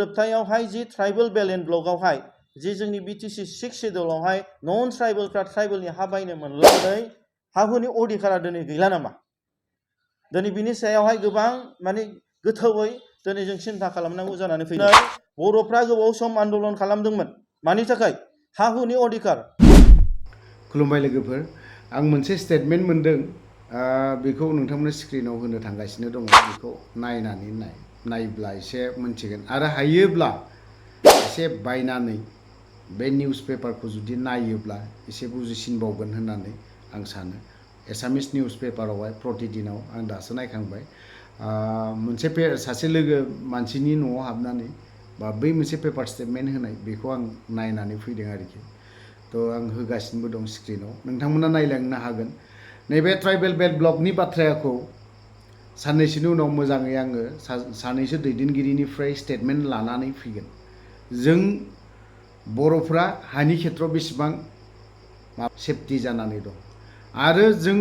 जोबथायावहाय जि tribal balance ब्लकआवहाय जि जोंनि B.t.c 6 शेड्युलावहाय नन ट्राइबेलफ्रा ट्राइबेलनि हा बायनो मोनलांनाय हाहुनि अधिकारा दिनै गैला नामा? दिनै बिनि सायावहाय गोबां माने गोथौयै दिनै जों सिन्था खालामनांगौ जानानै फैदों। बर'फ्रा गोबाव सम आन्दलन खालामदोंमोन मानि थाखाय हाहुनि अधिकार। खुलुमबाय लोगोफोर, आं मोनसे स्टेटमेन्ट मोनदों, बेखौ नोंथांमोननो स्क्रिनाव होनो थांगासिनो दङ। बेखौ नायब्ला एसे मोनथिगोन आरो हायोब्ला एसे बायनानै बे निउस पेपारखौ जुदि नायोब्ला एसे बुजिसिनबावगोन होननानै आं सानो। एसामिस निउस पेपारावहाय प्रतिदिनाव आं दासो नायखांबाय, मोनसे सासे लोगो मानसिनि न'आव हाबनानै बा बै मोनसे पेपार स्टेटमेन्ट होनाय बेखौ आं नायनानै फैदों आरोखि। थ' आं होगासिनोबो दं स्क्रिनाव, नोंथांमोना नायलांनो हागोन। नैबे ट्राइबेल बेल्ट ब्लकनि बाथ्राखौ साननैसोनि उनाव मोजाङै आङो सानैसो दैदेनगिरिनिफ्राय स्टेटमेन्ट लानानै फैगोन। जों बर'फ्रा हानि खेथ्रआव बेसेबां सेफटि जानानै दं आरो जों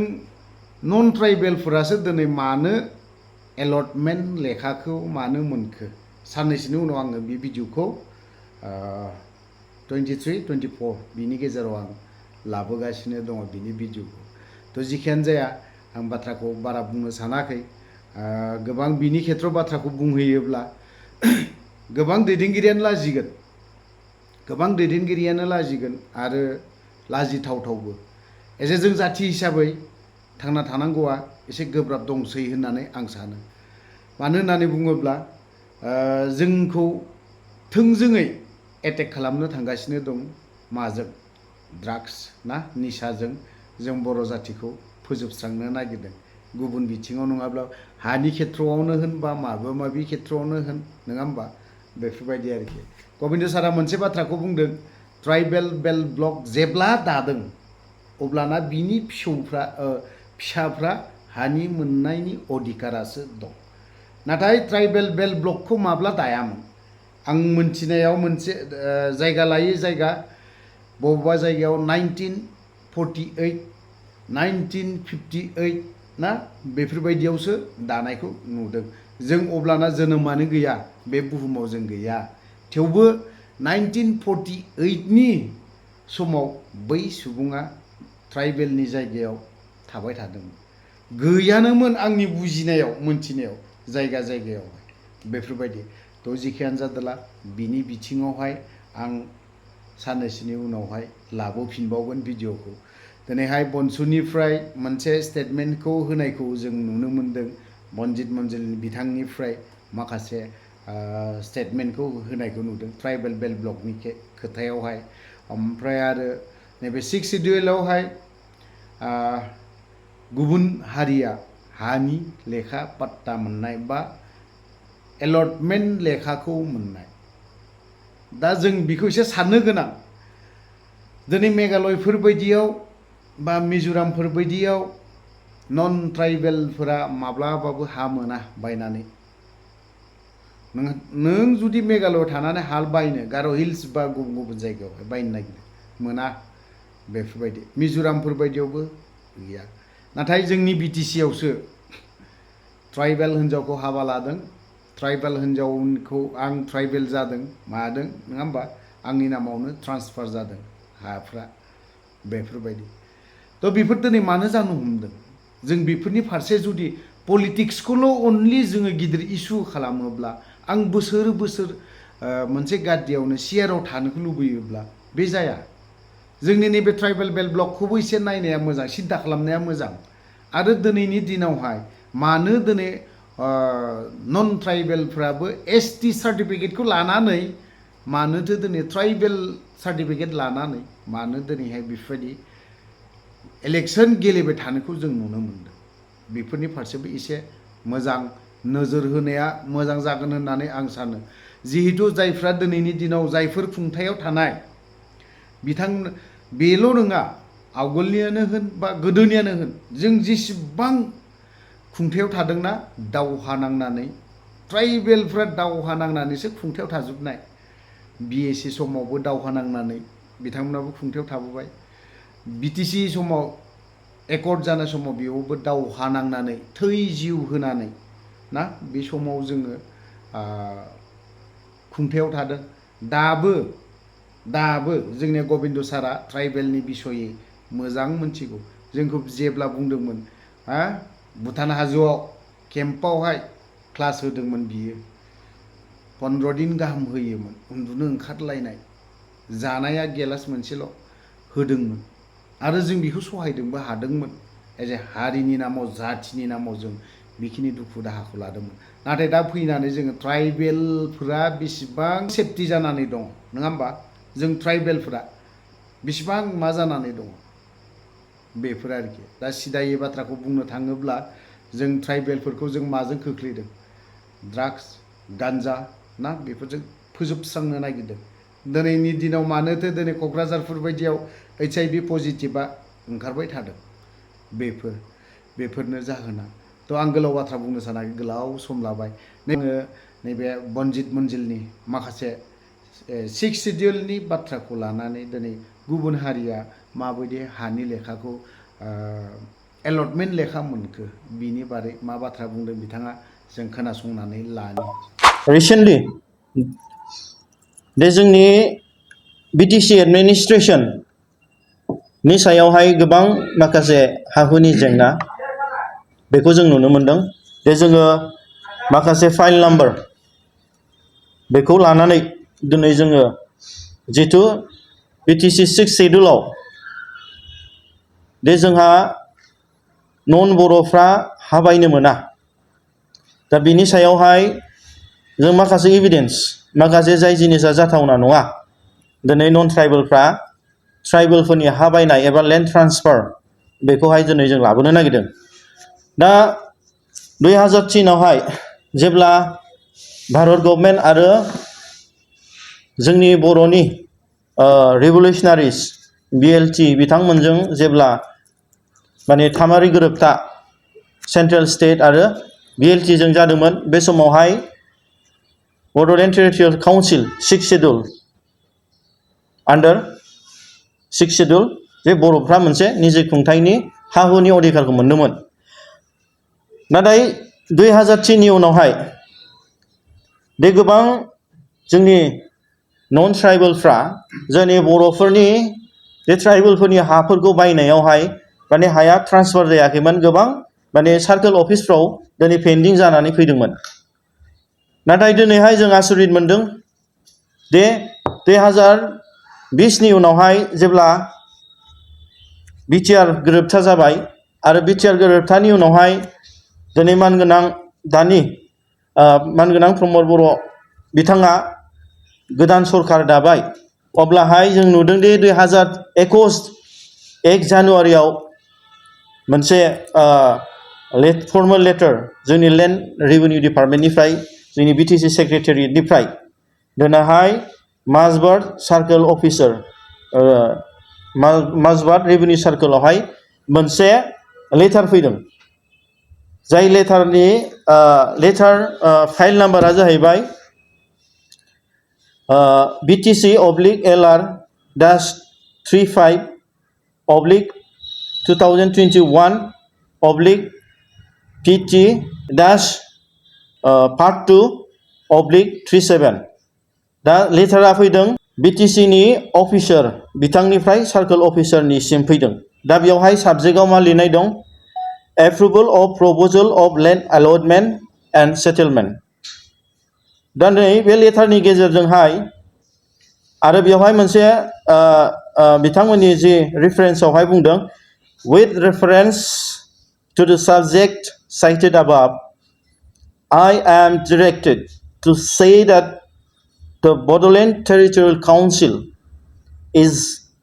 नन ट्राइबेलफोरासो दिनै मानो एलटमेन्ट लेखाखौ मानो मोनखो। साननैसोनि उनाव आङो बे भिडिअखौ 23-24 बिनि गेजेराव आं लाबोगासिनो दङ बिनि भिडिअखौ। थ' जिखियानो जाया आं बाथ्राखौ बारा बुंनो सानाखै। गोबां बिनि खेथ्रआव बाथ्राखौ बुंहैयोब्ला गोबां दैदेनगिरियानो लाजिगोन आरो लाजिथावथावबो। एसे जों जाथि हिसाबै थांना थानांगौआ एसे गोब्राब दंसै होननानै आं सानो। मानो होननानै बुङोब्ला जोंखौ थोंजोङै एटेक खालामनो थांगासिनो दं माजों, ड्राग्स ना निसाजों जों बर' जातिखौ फोजोबस्रांनो नागिरदों। गुबुन बिथिङाव नङाब्ला हानि खेथ्रआवनो होन बा माबा माबि खेथ्रआवनो होन, नङा होमबा? बेफोरबायदि आरोखि। गबिन्द सारा मोनसे बाथ्राखौ बुंदों, ट्राइबेल बेल्ट ब्लक जेब्ला दादों अब्लाना बिनि फिसाफ्रा हानि मोननायनि अधिकारासो दं। नाथाय ट्राइबेल बेल्ट ब्लकखौ माब्ला दायामोन? आं मोनथिनायाव मोनसे जायगा लायै जायगा बबेबा जायगायाव 1948, 1958 ना बेफोरबायदियावसो दानायखौ नुदों। जों अब्लाना जोनोमानो गैया, बे बुहुमाव जों गैया। थेवबो 1948नि समाव बै सुबुङा ट्राइबेलनि जायगायाव थाबाय थादोंमोन। गैयानोमोन आंनि बुजिनायाव मोनथिनायाव जायगायावहाय बेफोरबायदि। थ' जिखियानो जादोला बिनि बिथिङावहाय आं साननैसोनि उनावहाय लाबोफिनबावगोन भिडिअखौ। दिनैहाय बनसुनिफ्राय मोनसे स्टेटमेन्टखौ होनायखौ जों नुनो मोन्दों। मनजित मनजिल बिथांनिफ्राय माखासे स्टेटमेन्टखौ होनायखौ नुदों ट्राइबेल बेल्ट ब्लकनि खोथायावहाय। ओमफ्राय आरो नैबे 6 शेड्युलावहाय गुबुन हारिया हानि लेखा पाट्टा मोननाय बा एलटमेन्ट लेखाखौ मोननाय। दा जों बेखौ एसे साननो गोनां। दिनै मेघालयफोर बायदियाव बा मिज'रामफोर बायदियाव नन ट्राइबेलफोरा माब्लाबाबो हा मोना बायनानै। नों जुदि मेघालयआव थानानै हा बायनो गार' हिल्स बा गुबुन गुबुन जायगायावहाय बायनो नागिरो, मोना बेफोरबायदि। मिज'रामफोर बायदियावबो गैया। नाथाय जोंनि B.t.c आवसो ट्राइबेल हिन्जावखौ हाबा लादों, ट्राइबेल हिन्जावखौ आं ट्राइबेल जादों मादों, नङा होमबा? आंनि नामावनो ट्रान्सफार जादों हाफ्रा बेफोरबायदि। थ' बेफोर दिनै मानो जानो हमदों? जों बेफोरनि फारसे जुदि पलिटिक्सखौल' अनलि जोङो गिदिर इस्यु खालामोब्ला, आं बोसोर मोनसे गादियावनो सियाराव थानोखौ लुबैयोब्ला बे जाया। जोंनि नैबे ट्राइबेल बेल्ट ब्लकखौबो एसे नायनाया मोजां, सिन्था खालामनाया मोजां। आरो दिनैनि दिनावहाय मानो दिनै नन ट्राइबेलफ्राबो ST सार्टिफिकेटखौ लानानै मानोथो दिनै ट्राइबेल सार्टिफिकेट लानानै मानो दिनैहाय बेफोरबायदि इलेक्सन गेलेबाय थानायखौ जों नुनो मोन्दों। बेफोरनि फारसेबो एसे मोजां नोजोर होनाया मोजां जागोन होननानै आं सानो। जिहेतु जायफ्रा दिनैनि दिनाव जायफोर खुंथायाव थानाय बेल' नङा, आवगोलनियानो होन बा गोदोनियानो होन, जों जेसेबां खुंथायाव थादोंना दावहा नांनानै, ट्राइबेलफ्रा दावहा नांनानैसो खुंथायाव थाजोबनाय। B.t.c समावबो दावहा नांनानै बिथांमोनाबो खुंथायाव थाबोबाय। B.t.c समाव एकर्ड जानाय समाव बेयावबो दावहा नांनानै थै जिउ होनानै ना बे समाव जोङो खुंथायाव थादों दाबो जोंनि गबिन्द सारा ट्राइबेलनि बिसयै मोजां मोनथिगौ जोंखौ जेब्ला बुंदोंमोन भुटान हाजोआव केम्पआवहाय क्लास होदोंमोन बियो 15 दिन गाहाम होयोमोन उन्दुनो ओंखारलायनाय जानाया गेलास मोनसेल' होदोंमोन आरो जों बेखौ सहायदोंबो हादोंमोन एज ए हारिनि नामाव जाथिनि नामाव जों बेखिनि दुखु दाहाखौ लादोंमोन नाथाय दा फैनानै जोङो ट्राइबेलफोरा बेसेबां सेफटि जानानै दं नङा होमबा जों ट्राइबेलफोरा बेसेबां मा जानानै दङ बेफोर आरोखि दा सिदायै बाथ्राखौ बुंनो थाङोब्ला जों ट्राइबेलफोरखौ जों माजों खोख्लैदों ड्राग्स गान्जा ना बेफोरजों फोजोबस्रांनो नागिरदों दिनैनि दिनाव मानोथो दिनै क'क्राझारफोर बायदियाव HIV पजिटिभआ ओंखारबाय थादों बेफोरनो जाहोना थ' आं गोलाव बाथ्रा बुंनो सानाखै गोलाव सम लाबाय आङो नैबे बनजित मन्जिलनि माखासे 6 सिडिउलनि बाथ्राखौ लानानै दिनै गुबुन हारिया माबायदि हानि लेखाखौ एलटमेन्ट लेखा मोनखो बिनि बारै मा बाथ्रा बुंदों बिथाङा जों खोनासंनानै लानि रिसेन्टलि दे जोंनि B.t.c एडमिनिस्ट्रेशन नि सायावहाय गोबां माखासे हाहुनि जेंना बेखौ जों नुनो मोनदों जे जोङो माखासे फाइल नाम्बार बेखौ लानानै दिनै जोङो जिथु B.t.c 6 सिडिउलाव दे जोंहा नन बर'फ्रा हाबायनो मोना दा बिनि सायावहाय जों माखासे एभिडेन्स माखासे जाय जिनिसा जाथावना नङा दिनै नन ट्राइबेलफ्रा ट्राइबेलफोरनि हाबायनाय एबा लेन्ड ट्रान्सफार बेखौहाय दिनै जों लाबोनो नागिरदों दा 2003 आवहाय जेब्ला भारत गभर्नमेन्ट आरो जोंनि बर'नि रिभलिउसनारिस BLT बिथांमोनजों जेब्ला माने थामारि गोरोबथा सेन्ट्रेल स्टेट आरो BLT जों जादोंमोन बे समावहाय बड'लेण्ड टेरिटरियेल काउन्सिल 6 सिडिउल आन्डार 6 सिडिउल जे बर'फ्रा मोनसे निजे खुंथायनि हाहुनि अधिकारखौ मोनदोंमोन नाथाय 2003 नि उनावहाय बे गोबां जोंनि नन ट्राइबेलफ्रा जोंनि बर'फोरनि बे ट्राइबेलफोरनि हाफोरखौ बायनायावहाय माने हाया ट्रान्सफार जायाखैमोन गोबां माने सार्केल अफिसफ्राव दिनै पेन्डिं जानानै फैदोंमोन नाथाय दिनैहाय जों आसरित मोनदों दे 2020 नि उनावहाय जेब्ला बिटिआर गोरोबथा जाबाय आरो बिटिआर गोरोबथानि उनावहाय दिनै मानगोनां दानि मानगोनां प्रमद बर' बिथाङा गोदान सरकार दाबाय अब्लाहाय जों नुदों दि 2021 1 जानुवारियाव मोनसे फर्मेल लेटार जोंनि लेन्ड रेभिनिउ डिपार्टमेन्टनिफ्राय जोंनि B.t.c सेक्रेटारियेटनिफ्राय दिनैहाय माजबाद सार्केल अफिसार माजबाद रेभिनिउ सार्केलावहाय मोनसे लेटार फैदों जाय लेटारनि फाइल नाम्बारा जाहैबाय BTC/LR-35/PT-Part2/37 दा लेटारा फैदों B.t.c नि अफिसार बिथांनिफ्राय सार्केल अफिसारनिसिम फैदों दा बेयावहाय साबजेक्टआव मा लिरनाय दं approval of proposal of land allotment and settlement दा नै बे लेटारनि गेजेरजोंहाय आरो बेवहाय मोनसे बिथांमोननि जि रेफारेन्सआवहाय बुंदों with reference to the subject cited above I am directed to say that the Bodoland Territorial Council is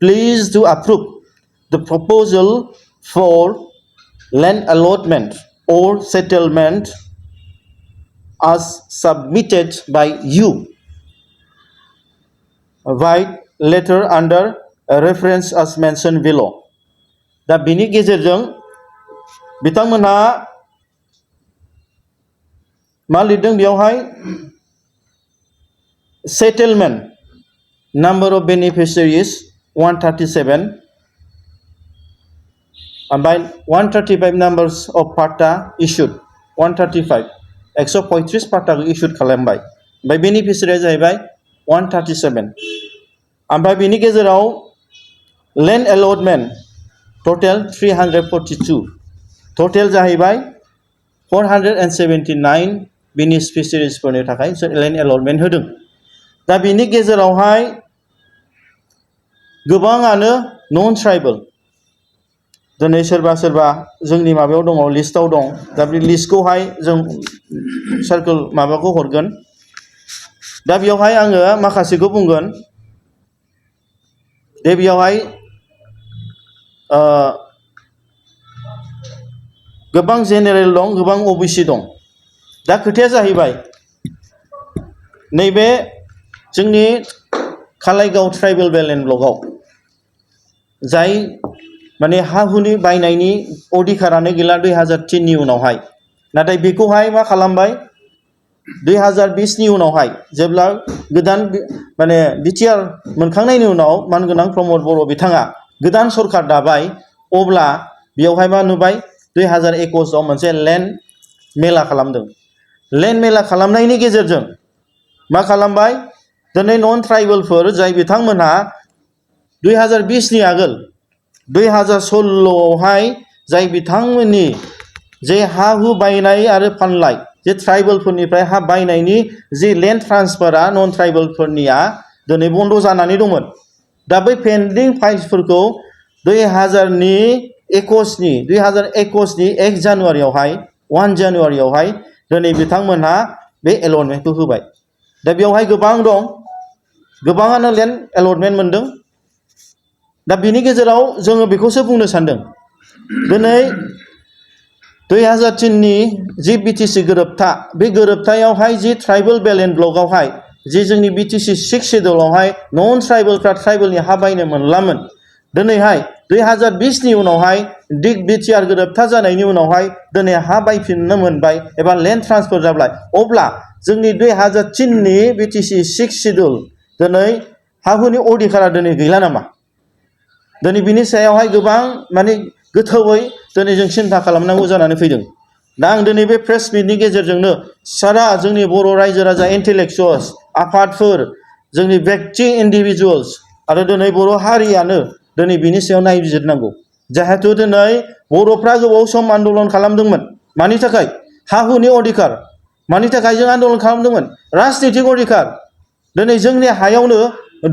pleased to approve the proposal for land allotment or settlement as submitted by you. Write letter under reference as mentioned below. दा बिनि गेजेरजों बिथांमोनहा मा लिरदों बेयावहाय settlement number of beneficiaries 137 ओमफ्राय 135 numbers of parta issued 135 135 पार्टाखौ issued खालामबाय ओमफ्राय बेनिफिसियारिया जाहैबाय 137 ओमफ्राय बेनि गेजेराव लेन्ड एलटमेन्ट टटेल 342 टटेल जाहैबाय 479 बेनिफिसियारिसफोरनि थाखाय लेन्ड एलटमेन्ट होदों। दा बेनि गेजेरावहाय गोबाङानो नन ट्राइबेल दिनै सोरबा सोरबा जोंनि माबायाव दङ लिस्टआव दं। दा बे लिस्टखौहाय जों सार्कोल माबाखौ हरगोन। दा बेयावहाय आङो माखासेखौ बुंगोन। दे बेयावहाय गोबां जेनेरेल दं, गोबां ओबिसि दं। दा खोथाया जाहैबाय नैबे जोंनि कालाइगाव ट्राइबेल बेल एन्ड ब्लकआव जाय माने हा हुनि बायनायनि अधिकारानो गैला 2003 नि उनावहाय। नाथाय बेखौहाय मा खालामबाय 2020 नि उनावहाय जेब्ला गोदान माने बिटिआर मोनखांनायनि उनाव मानगोनां प्रमद बर' बिथाङा गोदान सरखार दाबाय, अब्ला बेयावहाय मा नुबाय 2021 आव मोनसे लेन्ड मेला खालामदों। लेन्ड मेला खालामनायनि गेजेरजों मा खालामबाय दिनै नन ट्राइबेलफोर जाय बिथांमोनहा 2020 नि आगोल 2016 आवहाय जाय बिथांमोननि जे हा हु बायनाय आरो फानलाय जे ट्राइबेलफोरनिफ्राय हा बायनायनि जे लेन्ड ट्रान्सफारा नन ट्राइबेलफोरनिया दिनै बन्द जानानै दंमोन। दा बै पेन्डिं फाइल्सफोरखौ 2021 नि 1 जानुवारियावहाय 1 जानुवारियावहाय दिनै बिथांमोनहा बे एलटमेन्टखौ होबाय। दा बेयावहाय गोबां दं, गोबाङानो लेन्ड एलटमेन्ट मोनदों। दा बिनि गेजेराव जोङो बेखौसो बुंनो सानदों दिनै 2003 नि जि B.t.c गोरोबथा, बे गोरोबथायावहाय जि ट्राइबेल बेल एन्ड ब्लकआवहाय जि जोंनि B.t.c 6 शेड्युलावहाय नन ट्राइबेलफ्रा ट्राइबेलनि हा बायनो मोनलामोन। दिनैहाय 2020 नि उनावहाय बिटिआर गोरोबथा जानायनि उनावहाय दिनै हा बायफिननो मोनबाय एबा लेन्ड ट्रान्सफार जाबाय। अब्ला जोंनि 2003 नि B.t.c 6 शेड्युल दिनै हा हुनि अधिकारा दिनै गैला नामा? दिनै बिनि सायावहाय गोबां माने गोथौयै दिनै जों सिन्था खालामनांगौ जानानै फैदों। दा आं दिनै बे प्रेस मिटनि गेजेरजोंनो सारा जोंनि बर' रायजो राजा इन्टेलेक्सुवेल्स आफादफोर, जोंनि व्यक्ति इन्डिभिजुवेल्स आरो दिनै बर' हारियानो दिनै बिनि सायाव नायबिजिरनांगौ। जिहेथु दिनै बर'फ्रा गोबाव सम आन्दलन खालामदोंमोन। मानि थाखाय? हा हुनि अधिकार। मानि थाखाय जों आन्दलन खालामदोंमोन? राजनितिक अधिकार। दिनै जोंनि हायावनो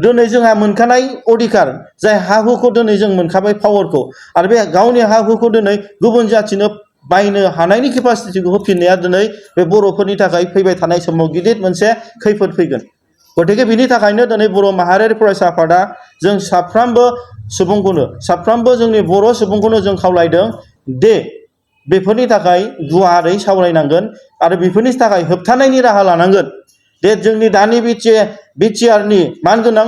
दिनै जोंहा मोनखानाय अधिकार, जाय हा हुखौ दिनै जों मोनखाबाय पावारखौ, आरो बे गावनि हा हुखौ दिनै गुबुन जाथिनो बायनो हानायनि केपासिटिखौ होफिननाया दिनै बे बर'फोरनि थाखाय फैबाय थानाय समाव गिदिर मोनसे खैफोद फैगोन। गतिके बिनि थाखायनो दिनै बर' माहारियारि फरायसा आफादा जों साफ्रोमबो जोंनि बर' सुबुंखौनो जों खावलायदों दे बेफोरनि थाखाय गुवारै सावरायनांगोन आरो बेफोरनि थाखाय होबथानायनि राहा लानांगोन। दे जोंनि दानि बिटिआरनि मानगोनां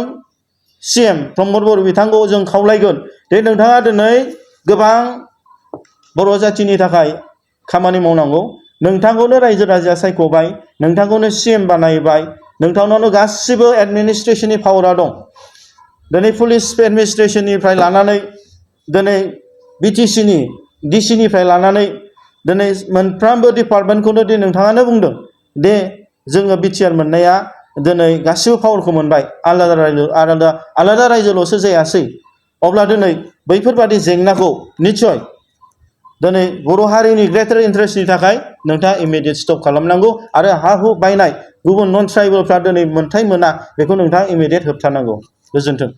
CM प्रमद बर' बिथांखौ जों खावलायगोन दे नोंथाङा दिनै गोबां बर' जाथिनि थाखाय खामानि मावनांगौ। नोंथांखौनो रायजो राजाया सायख'बाय, नोंथांखौनो CM बानायबाय, नोंथांनावनो गासिबो एडमिनिस्ट्रेशननि पावारा दं। दिनै पुलिस एडमिनिस्ट्रेशननिफ्राय लानानै दिनै B.t.c नि DC निफ्राय लानानै दिनै मोनफ्रोमबो डिपार्टमेन्टखौनो दि नोंथाङानो बुंदों दे जोङो बिटिआर मोननाया दिनै गासिबो पावारखौ मोनबाय, आलादा रायजोल'सो जायासै। अब्ला दिनै बैफोरबादि जेंनाखौ निस्सय दिनै बर' हारिनि ग्रेटार इन्टारेस्टनि थाखाय नोंथाङा इमिडियेट स्टप खालामनांगौ आरो हा हु बायनाय गुबुन नन ट्राइबेलफ्रा दिनै मोन्थाय मोना बेखौ नोंथाङा इमिडियेट होबथानांगौ। गोजोन्थों।